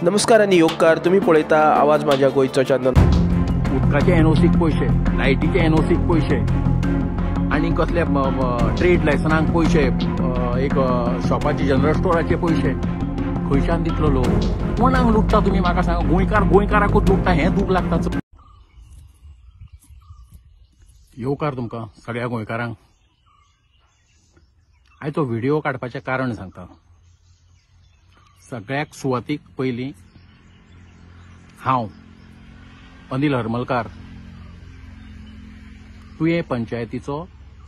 नमस्कार आनी येवकार, तुम्ही पळयता आवाज माझ्या गोंयचो चॅनल। उदकाचे एनओसीक पयशे, लायटीचे एनओसीक पयशे आनी कसले ट्रेड लायसनाक पयशे, एक शॉपाचे जनरल स्टोराचे पयशे खंयच्यान दितलो लोक? कोणाक लुट्टा तुमी म्हाका सांगा? गोंयकार गोंयकाराकूच लुट्टा हें दूख लागता। येवकार तुमकां सगळ्या गोंयकारांक। आयज तो व्हिडिओ काडपाचें कारण सांगता। सगळ्याक सुवातीक पयलीं हांव अनिल हरमलकार तुयें पंचायतीचो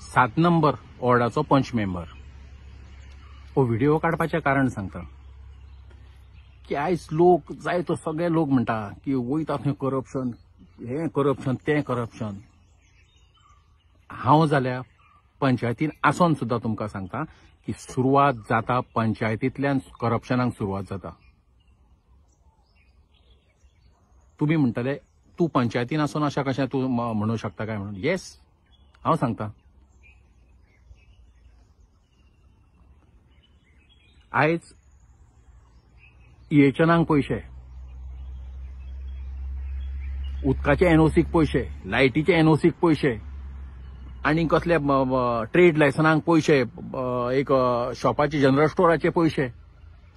7 नंबर वॉर्डाचो पंच मेंबर। हो व्हिडिओ काडपाचें कारण सांगता की आयज लोक जाय तो सगळे लोक म्हणटा की वयता थंय करप्शन, हें करप्शन, तें करप्शन। हांव जाल्यार पंचायतीन आसोन सुद्दां तुमकां सांगता की सुरवात जाता पंचायतींतल्यान, करप्शनाक सुरवात जाता। तुमी म्हणटले तूं पंचायतीन आसून अशें कशें तूं म्हणूं शकता काय म्हणून? येस, हांव सांगता। आयज इएचएनाक पयशे, उदकाचे एनओसीक पयशे, लायटीचे एनओसीक पयशे आनी कसले ट्रेड लायसनाक पयशे, एक शॉपाचे जनरल स्टोराचे पयशे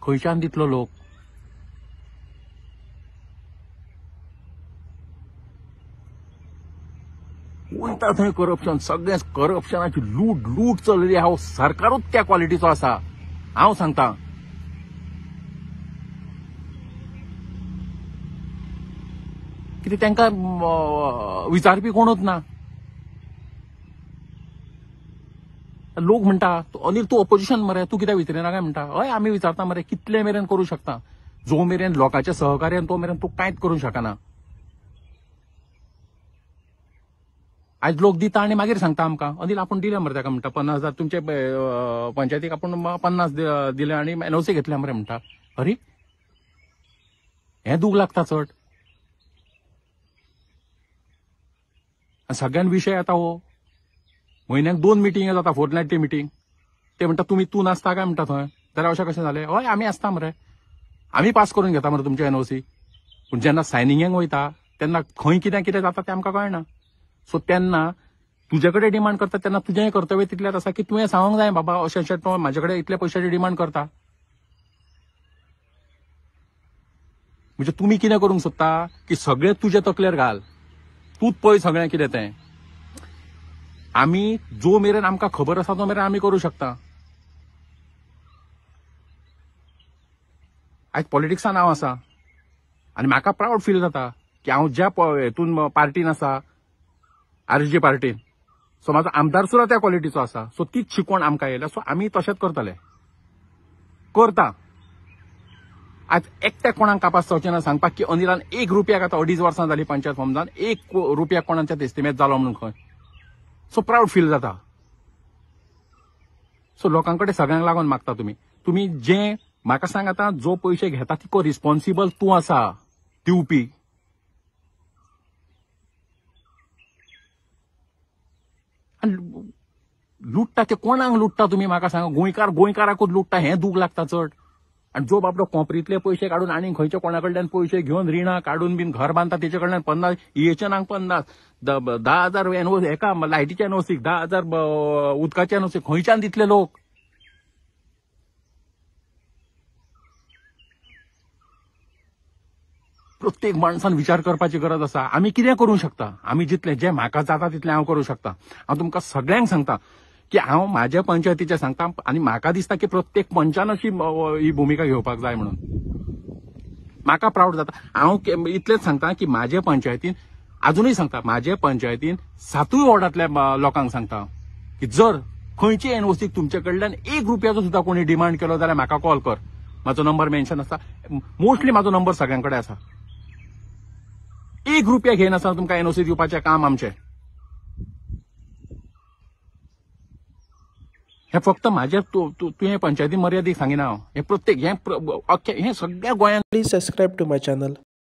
खंयच्यान दितलो लोक? वयता थंय करप्शन, सगळें करप्शनाची लूट लूट चलली आहा। सरकारूच त्या क्वॉलिटीचो आसा, हांव सांगता। कित्याक तांकां विचारपी कोणूच ना। लोक म्हणटा अनिल तूं ऑपोजिशन मरे, तूं कित्याक विचारिना काय म्हणटा? हय, आमी विचारता मरे, कितले मेरेन करूं शकता? जो मेरेन लोकांच्या सहकार्यान तो मेरेन तूं कांयच करूं शकना। आयज लोक दिता आनी मागीर सांगता आमकां अनिल आपूण दिले मरे ताका म्हणटा 50,000 तुमचे पंचायतीक आपूण 50 दिले आनी एनओसी घेतल्या मरे म्हणटा। अरे हें दूख लागता चड। सगळ्यान विशय आतां हो म्हयन्याक 2 मिटींग जाता, फोर्टनायटली मिटींग। ते म्हणटा तुमी तूं नासता काय म्हणटा थंय? जाल्यार अशें कशें जालें? हय आमी आसता मरे, आमी पास करून घेता मरे तुमचे एनओसी। पूण जेन्ना सायनिंगेक वयता तेन्ना खंय कितें कितें जाता तें आमकां कळना। सो तेन्ना तुजे कडेन डिमांड करता तेन्ना तुजें कर्तव्य तितलेंच आसा की तुवें सांगूंक जाय बाबा अशें अशें तो म्हाजे कडेन इतले पयशाची डिमांड करता। म्हणजे तुमी कितें करूंक सोदता की सगळें तुजे तकलेर घाल, तूंच पळय सगळें कितें तें। आमी जो मेरेन आमकां खबर आसा तो मेरेन आमी करूं शकता। आयज पॉलिटिक्सान हांव आसा आनी म्हाका प्रावड फील जाता की हांव ज्या हेतून पार्टीन आसा, आरएसजी पार्टीन, सो म्हाजो आमदार सुद्दां त्या क्वॉलिटीचो आसा। सो तीच शिकवण आमकां येयल्या, सो आमी तशेंच करतले, करता। आज एकट्याक कोणाक कापास जावचें ना सांगपाक की अनिलान 1 रुपयाक आतां 2.5 वर्सां जालीं पंचायत फॉर्म जावन 1 रुपया कोणाच्या एस्टिमेट जालो म्हणून खंय। सो प्रावड फील जाता। सो लोकां कडेन सगळ्यांक लागून मागता तुमी, तुमी जे म्हाका सांग आतां जो पयशे घेता तिको रिस्पॉन्सिबल तूं आसा दिवपी। आनी लुट्टा ते कोणाक लुट्टा तुमी म्हाका सांगा? गोंयकार गोंयकाराकूच लुट्टा हें दूख लागता चड। आनी जो बाबडो कोंपरींतले पयशे काडून आनी खंयच्या कोणा कडल्यान पयशे घेवन रिणां काडून बीन घर बांदता तेचे कडल्यान 50, इएचएनाक 50, 10,000 एनओसी एका लायटीचे एनओसीक 10,000, उदकाचे एनओसी खंयच्यान दितले लोक? प्रत्येक माणसान विचार करपाची गरज आसा। आमी कितें करूंक शकता? आमी जितलें जें म्हाका जाता तितलें हांव करूंक शकता। हांव तुमकां सगळ्यांक सांगता की हांव म्हाज्या पंचायतीचें सांगता आनी म्हाका दिसता की प्रत्येक पंचान अशी ही भुमिका घेवपाक जाय म्हणून म्हाका प्रावड जाता। हांव इतलेंच सांगता की म्हाजे पंचायतीन, आजुनूय सांगता, म्हाजे पंचायतीन 7 वॉर्डांतल्या लोकांक सांगता की जर खंयची एनओसीक तुमचे कडल्यान 1 रुपयाचो सुद्दां कोणी डिमांड केलो जाल्यार म्हाका कॉल कर। म्हाजो नंबर मेन्शन आसा, मोस्टली म्हाजो नंबर सगळ्यां कडेन आसा। 1 रुपया घेयनासतना तुमकां एनओसी दिवपाचें काम आमचें। हें फक्त म्हाज्या तुवें पंचायती मर्यादीक सांगिना हांव, हें प्रत्येक हें सगळ्या गोंयांत। Please subscribe to my channel.